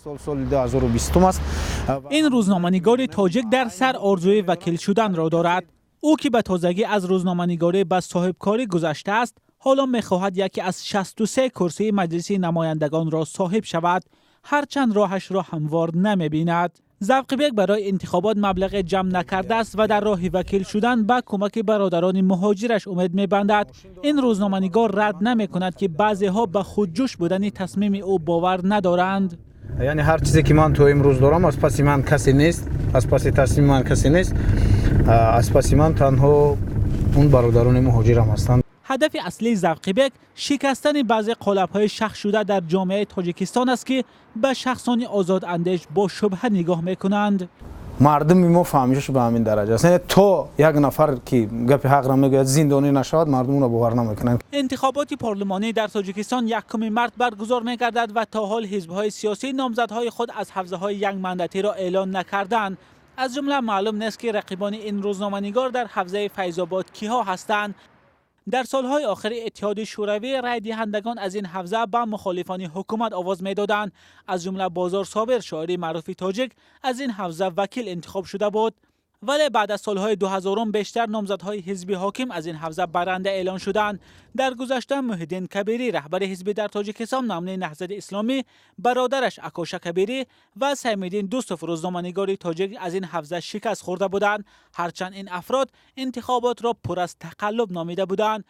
Соли 2020 аст. Ин рӯзноманигори тоҷик дар сар орзуи вакил шуданро дорад. Ӯ ки ба тозагӣ аз рӯзноманигорӣ ба соҳибкорӣ гузаштааст, ҳоло мехоҳад яке аз 63 курсии Маҷлиси намояндагонро соҳиб шавад, ҳарчанд роҳашро ҳамвор намебинад. Завқибек барои интихобот маблағе ҷамъ накардааст ва дар роҳи вакил шудан ба кӯмаки бародарони муҳоҷираш умед мебандад. Ин рӯзноманигор рад намекунад, ки баъзеҳо ба худҷӯш будани тасмими ӯ бовар надоранд. Яъне ҳар чизе ки ман то имрӯз дорам, аз паси ман касе нест, аз паси тасмими ман касе нест, аз паси ман танҳо он бародарони муҳоҷирам ҳастанд. Ҳадафи аслии Завқибек шикастани баъзе қолабҳои шахсшуда дар ҷомеаи Тоҷикистон аст, ки ба шахсони озодандеш бо шубҳа нигоҳ мекунанд. Мардуми мо фаҳмишаш ба ҳамин дараҷа аст, яъне то як нафар ки гапи ҳақро мегӯяд, зиндонӣ нашавад, мардум онро бовар намекунанд. Интихоботи парлумонӣ дар Тоҷикистон 1 март баргузор мегардад ва то ҳол ҳизбҳои сиёсӣ номзадҳои худ аз ҳавзаҳои якмандатиро эълон накарданд. Аз ҷумла маълум нест, ки рақибони ин рӯзноманигор дар ҳавзаи Файзобод киҳо ҳастанд. Дар солҳои охири Иттиҳоди Шӯравӣ райдиҳандагон аз ин ҳавза ба мухолифони ҳукумат овоз медоданд. Аз ҷумла Бозор Собир, шоири маъруфи тоҷик, аз ин ҳавза вакил интихоб шуда буд. Вале баъд аз солҳои 2000-ум бештар номзадҳои ҳизби ҳоким аз ин ҳавза баранда эълон шуданд. Дар гузашта Муҳиддин Кабирӣ, раҳбари ҳизби дар Тоҷикистон номни Наҳзати Исломӣ, бародараш Акоша Кабирӣ ва Саймиддин Дӯстов, рӯзноманигори тоҷик, аз ин ҳавза шикаст хӯрда буданд, ҳарчанд ин афрод интихоботро пур аз тақаллуб номида буданд.